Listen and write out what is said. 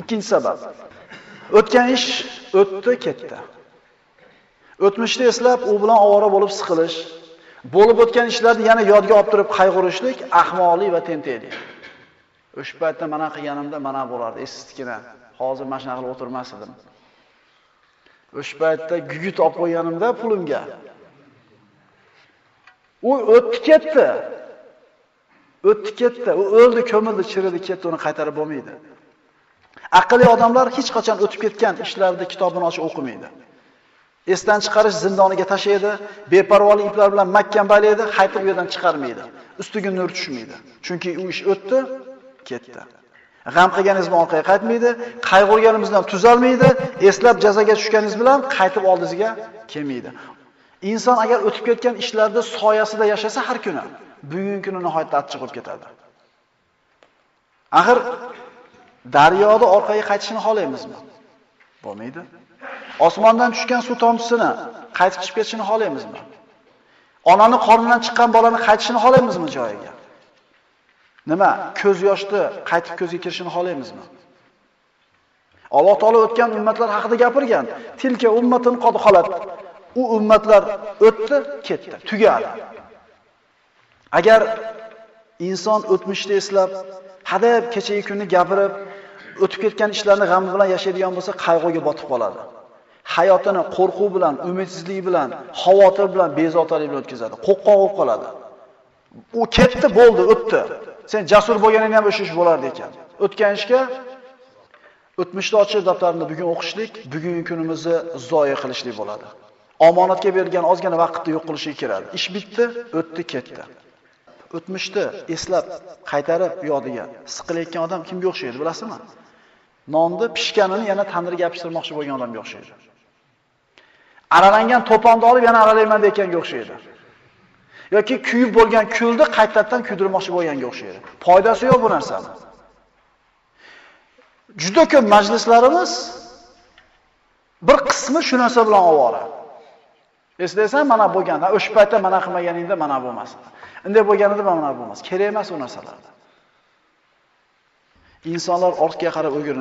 Ikkinchi sabab. O'tgan ish o'tdi, ketdi. O'tmishni eslab, u bilan ovora bo'lib siqilish, bo'lib o'tgan ishlarni yana yodga olib turib qayg'urishlik ahmoqlik va tentaklik. O'sha paytda mana qilganimda mana bo'lardi, esizgina. Hozir mana shunaqa qilib o'tirmas edim. O'sha paytda gugut olib qo'yganimda pulimga. U o'tdi ketdi. O'tdi ketdi. U o'ldi, ko'mildi, chiridi, ketdi, uni qaytarib bo'lmaydi. Aqlli odamlar hech qachon o'tib ketgan ishlarni kitobini ochib o'qimaydi. Esdan chiqarish zindoniga tashlaydi, beparvolik iplar bilan mahkam baylaydi, qaytib u yerdan chiqarmaydi. Ustiga nur tushmaydi. Chunki u ish o'tdi, ketdi. G'am qilganingiz bilan orqaga qaytmaydi, qayg'urganingiz bilan tuzalmaydi, eslab jazoga tushganingiz bilan qaytib oldingizga kelmaydi. Inson agar o'tib ketgan ishlarda soyasida yashasa har kuni, bugungi kuni nihoyatda achchiq bo'lib ketadi. Axir daryoda orqaga qaytishini xohlaymizmi? Bo'lmaydi. Osmondan tushgan suv tomchisini qaytib chiqib ketishini xohlaymizmi? Onani qornidan chiqqan bolani qaytishini xohlaymizmi joyiga? Nima? Ko'z yoshni qaytib ko'zga kirishini xohlaymizmi? Alloh taolo o'tgan ummatlar haqida gapirgan. Tilka ummatun qad xolat. U ummatlar o'tdi, ketdi, tugadi. Agar inson o'tmishni eslab, hadeb kechagi kunni gapirib, o'tib ketgan ishlarni g'ami bilan yashaydigan bo'lsa, qayg'uga botib qoladi. Hayotini qo'rquv bilan, umidsizlik bilan, xavotir bilan, bezovtalik bilan o'tkazadi. Qo'rqoq bo'lib qoladi. U ketdi, bo'ldi, o'tdi. Sen jasur bo'lganingda ham o'sha ish bo'lardi ekan. O'tgan ishga o'tmishni ochib daftarini bugun o'qishlik, bugungi kunimizni zoya qilishlik bo'ladi. Omonatga berilgan ozgina vaqtni yo'q qilishga kiradi. Ish bitdi, o'tdi, ketdi. O'tmishni eslab, qaytarib yodiga siqilayotgan odam kimga o'xshaydi, bilasizmi? Nonni pishganini yana tandirga yopishtirmoqchi bo'lgan odamga o'xshaydi. Aralangan to'ponni olib yana aralayman deganga o'xshaydi. Yoki kuyib bo'lgan kulni qaytadan kuydirmoqchi bo'lganga o'xshaydi. Foydasi yo'q bu narsani. Juda ko'p majlislarimiz bir qismi shu narsa bilan ovora. Eslaysan, mana bo'lganda, o'sha paytda mana qilmaganingda mana bo'lmas. Unday bo'lganida mana bo'lmas. Kerak emas u narsalarda. Insonlar ortga qarab o'girilmaydi.